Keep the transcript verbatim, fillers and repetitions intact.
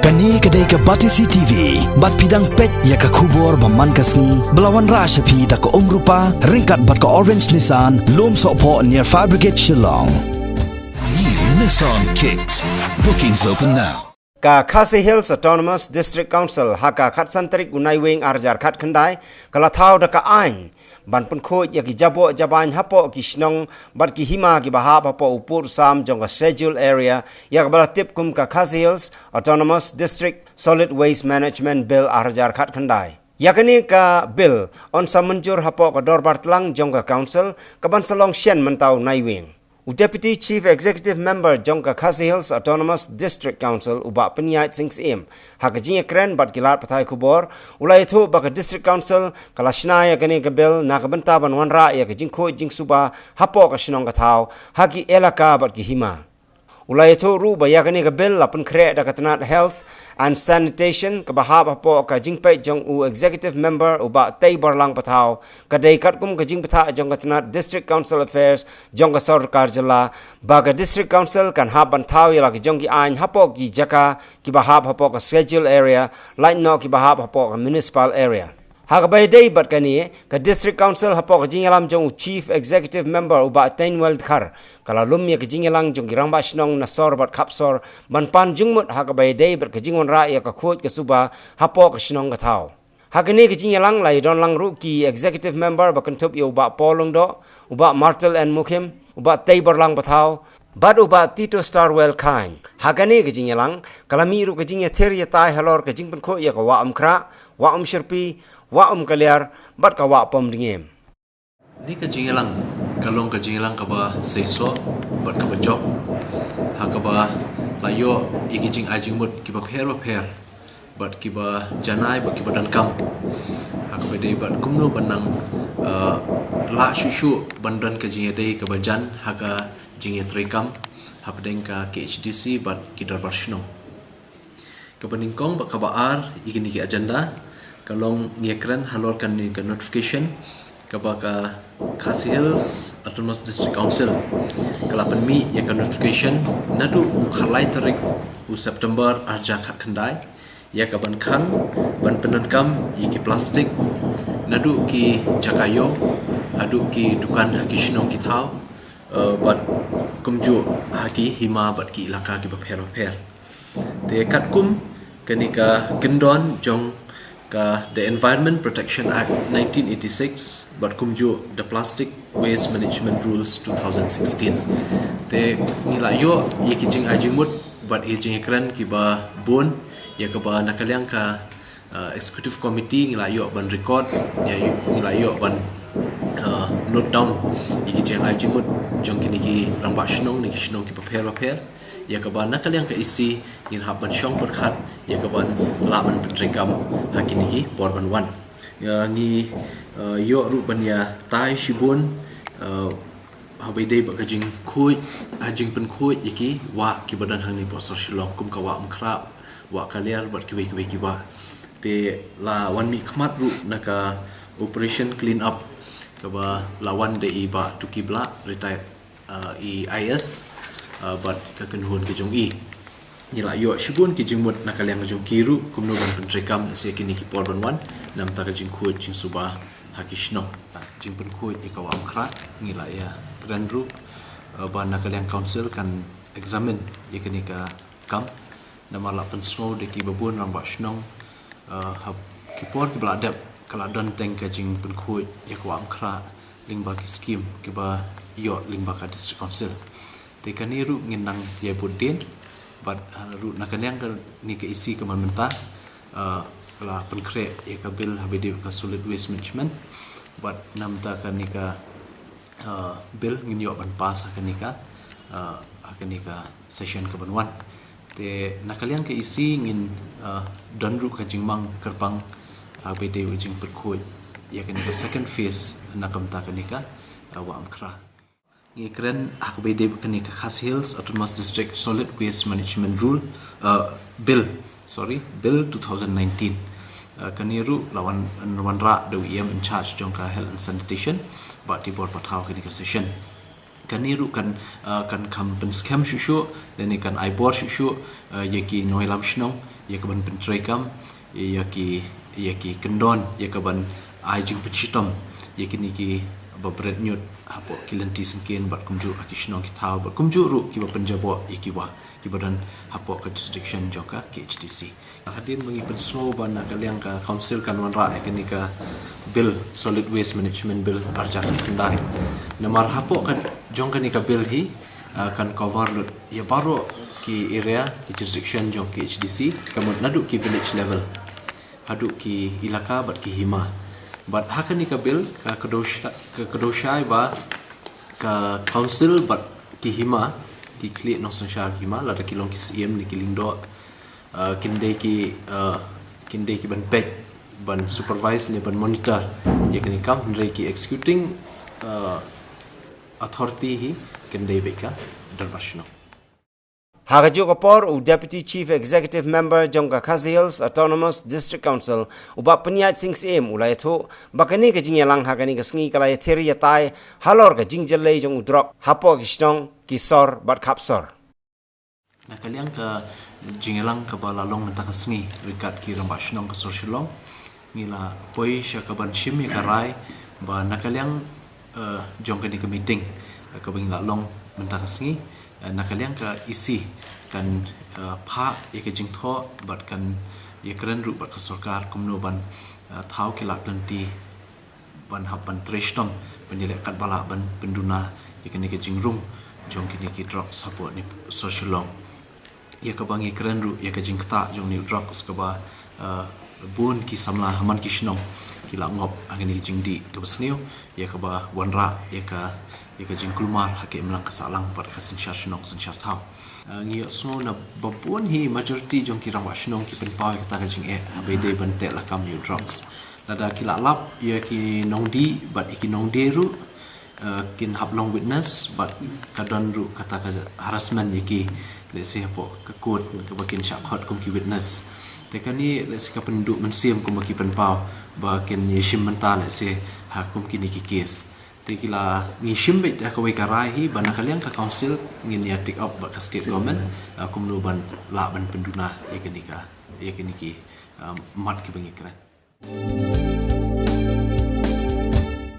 Kane ka dei ka Batesi T V, bad phi dang peit ïa ka khubor ba man ka sngi, ba la wanrah sha phi da ka Umrupa, ryngkat bad ka Orange Nissan, Lumsohphoh near Fire Brigade Shillong. New Nissan Kicks. Bookings open now. Ka Khasi Hills Autonomous District Council ha ka khatsan tarik u Naiwieng arhajar khatkhyndai, ka la thaw da ka aiñ ban pynkhuid ïa ki jaboh jabain hapoh ki shnong bad ki hima kiba hap hapoh u pud u sam jong ka Schedule Area, ïa kaba la tip kum ka Khasi Hills Autonomous District Solid Waste Management Bill arhajar khatkhyndai. Ïa kane ka bill yn sa mynjur hapoh ka dorbar tlang jong ka Council, kaban sa long shen mynta u Naiwieng. U Deputy Chief Executive Member jong ka Khasi Hills Autonomous District Council, u Bah Pynïaid Sing Syiem, ha ka jingïakren bad ki lad pathai khubor, u la ïathuh ba ka District Council ka la shna ïa kane ka bill na ka bynta ban wanrah ïa ka jingkhuid jingsuba hapoh ka shnong ka thaw ha ki elaka bad ki hima. U la ïathuh ruh ba ïa kane ka bill la pynkhreh da ka tnat Health and Sanitation, kaba hap hapoh ka jingpeit jong u Executive Member u Bah Teiborlang Pathaw, ka dei katkum ka jingbthah jong ka tnat District Council Affairs jong ka sorkar jylla, ba ka District Council kan hap ban thaw ïa la ki jong ki aiñ hapoh ki jaka kiba hap hapoh ka Schedule Area, lait noh kiba hap hapoh ka Municipal Area. Ha kaba ïadei bad kane, ka District Council hapoh ka jingïalam jong u Chief Executive Member u Bah Teinwell Dkhar, ka la lum ïa ka jingïalang jong ki rangbah shnong na sor bad khap sor ban pan jingmut ha kaba ïadei bad ka jingwanrah ïa ka khuid ka suba hapoh ka shnong ka thaw. Ha kane ka jingïalang la ïadon lang ruh ki Executive Member ba kynthup ïa u Bah Paul Lyngdoh, u Bah Martel N Mukhim, u Bah Teiborlang Pathaw, bad u Bah Tito Starwell Chyne. Ha kane ka jingïalang, ka la mih ruh ka jingïathir ïatai halor ka jingpynkhuid ïa ka Wah Umkhrah, Wah Umshyrpi, Wah Umkaliar, bad ka Wah Pom Dngiem. Kane ka jingïalang ka long ka jingïalang kaba seisoh bad kaba jop, ha kaba la ïoh ïa ki jingai jingmut kiba pher bapher bad kiba janai bad kiba donkam, ha kaba dei bad kumno ban nang, eh, lah shuh shuh ban don ka jingïadei kaba jan ha ka jingïatreikam hapdeng ka K H D C bad ki dorbar shnong. Kaba nyngkong bad kaba ar ïa kine ki agenda ka long ngi ïakren halor kane ka notification kaba ka Khasi Hills Autonomous District Council ka la pynmih ïa ka notification naduh u khatlai tarik u September arhajar khatkhyndai, ïa kaban khang ban pyndonkam ïa ki plastik naduh ki jaka ïew haduh ki dukan ha ki shnong ki thaw, eh, bad kumjuh ha ki hima bad ki elaka kiba pher bapher. Te katkum kane ka kyndon jong ka The Environment Protection Act nineteen eighty-six bad kumjuh The Plastic Waste Management Rules two thousand sixteen. Te ngi la ïoh ïa ki jingai jingmut bad ïa ki jingïakren kiba bun ïa kaba na ka liang ka, uh, Executive Committee ngi la ïoh ban record, ïa, ngi la ïoh ban, uh, note down ïa ki jingai jingmut jong kine ki rangbah shnong na ki shnong kiba pher bapher. Ïa kaba na ka liang ka E C ngin hap ban shong pyrkhat ïa kaban lah ban pyntreikam ha kine ki por ban wan. Ïa ngi, uh, ïoh ruh ban ïatai shibun, uh, haba ïadei bad ka jingkhuid, ha jingpynkhuid ïa ki wah kiba don hangne hapoh sor Shillong kum ka Wah Umkhrah, Wah Kaliar bad kiwei kiwei ki wah. Te la wan mihkhmat ruh na ka Operation Clean Up kaba la wan da i Bah Tuki Blah, retired, uh, i A I S, uh, bad ka kynhun ka jong i. Ngi la ïoh shibun ki jingmut na ka liang ka jong ki ruh kumno ban pyntreikam ïa kine ki por ban wan na bynta ka jingkhuid jingsuba ha ki shnong. Jingpynkhuid ïa ka Wah Umkhrah ngi la ïakren ruh, uh, ba na ka liang council kan examine ïa kane ka kam. Namar la pynsngew da kiba bun rangbah shnong, uh, ha ki por kiba la dep ka la don teng ka jingpynkhuid ïa ka Wah Umkhrah lyngba ki skim kiba ïoh lyngba ka District Council. Te kane ruh ngin nang ïai bud dien bad, uh, ruh na ka liang kane ka E C ka mynta, uh, la pynkhreh ïa ka bill haba ïadei bad ka Solid Waste Management bad na bynta kane ka, uh, bill ngin ïoh ban pass ha kane ka, uh, ha kane ka session kaban wan. Te na ka liang ka E C ngin, uh, don ruh ka jingmang kyrpang, uh, haba ïadei bad ka jingpynkhuid ïa kane ka second phase na ka bynta kane ka, uh, Wah Umkhrah. Ngi kren ha kaba ïadei bad kane ka Khasi Hills Autonomous District Solid Waste Management Rule, uh, Bill, sorry, Bill two thousand nineteen. Uh, kane ruh la wan, wanrah da u E M in charge jong ka Health and Sanitation, Bah Tibor Pathaw, kane ka session. Kane ruh kan, uh, kan kham pynskhem shuh shuh, lane kan ai bor shuh shuh, uh, ïa ki nongïalam shnong, ïa ka ban pyntreikam, ïa ki, ïa ki kyndon, ïa ka ban ai jingpynshitom ïa kine ki ba bret ñiut hapoh ki lynti syngkien, bad kumjuh ha ki shnong ki thaw, bad kumjuh ruh ki ba pynjaboh ïa ki wa, ki ba don hapoh ka jurisdiction jong ka K H D C. Hadien ba ngi pynsngew ba na ka liang ka council kan wanrah ïa kane ka bill, Solid Waste Management Bill ar hajar khyndai. Namar hapoh ka jong kane ka bill hi, uh, kan cover lut ïa baroh ki area, ki jurisdiction jong K H D C, ka mut naduh ki village level haduh ki ilaka bad ki hima. Bad ha kane ka bill ka kdew sha-, ka kdew shai ba ka council bad ki hima, ki khlieh nongsynshar hima, lada ki long ki siem ne ki lyngdoh, uh, kin dei ki, uh, kin dei ki ban peit, ban supervise ne ban monitor ïa kane ka kam, hynrei ki executing, uh, authority hi kin dei beit ka dorbar shnong. Ha kajuh ka por, u Deputy Chief Executive Member jong ka Khasi Hills Autonomous District Council, u Bah Pynïaid Sing Syiem, u la ïathuh ba kane ka jingïalang ha kane ka sngi ka la ïathir ïatai halor ka jingjyllei jong u drok hapoh ki shnong, ki sor bad khap sor. Na ka liang ka jingïalang kaba la long mynta ka sngi ryngkat ki rangbah shnong ka sor Shillong, ngi la poi sha ka ban shim ïa ka rai ba na ka liang, eh, jong kane ka meeting, eh, kaba ngi la long mynta ka sngi, eh, na ka liang ka E C kan, eh, phah ïa ka jingthoh bad kan ïakren ruh bad ka sorkar kumno ban, eh, thaw ki lad lynti ban hap ban trei shitom ban ïaleh katba lah ban pynduna ïa kane ka jingrung jong kine ki drugs hapoh ne sor Shillong. Ïa kaba ngi kren ruh ïa ka jingktah jong ne u drugs kaba, uh, bun ki samla ha man ki shnong ki la ngop ha kane ka jingdih kaba sniew, ïa kaba wanrah ïa ka, ïa ka jingkulmar ha ka imlang ka sahlang bad ka synshar shnong synshar thaw. Uh, ngi ïohsngew na ba bun hi majority jong ki rangbah shnong ki pynpaw ïa kata ka jingeh haba ïadei ban teh lakam ïa u drugs. Lada ki la lap ïa ki nongdih bad ïa ki nongdie ruh, eh, kin hap long witness bad ka don ruh kata ka harassment ïa ki, let's say, hapoh ka court kaba kin shah khot kum ki witness. Te kane, let's say, ka pynduh mynsiem kumba ki pynpaw ba kin ïashim bynta, let's say, ha kum kine ki case. Te ki la, ngi shim beit da kawei ka rai hi ba na ka liang ka council ngin ïa take up bad ka state government, eh, kumno ban lah ban pynduna ïa kane ka, ïa kine ki, eh, mat kiba ngi kren.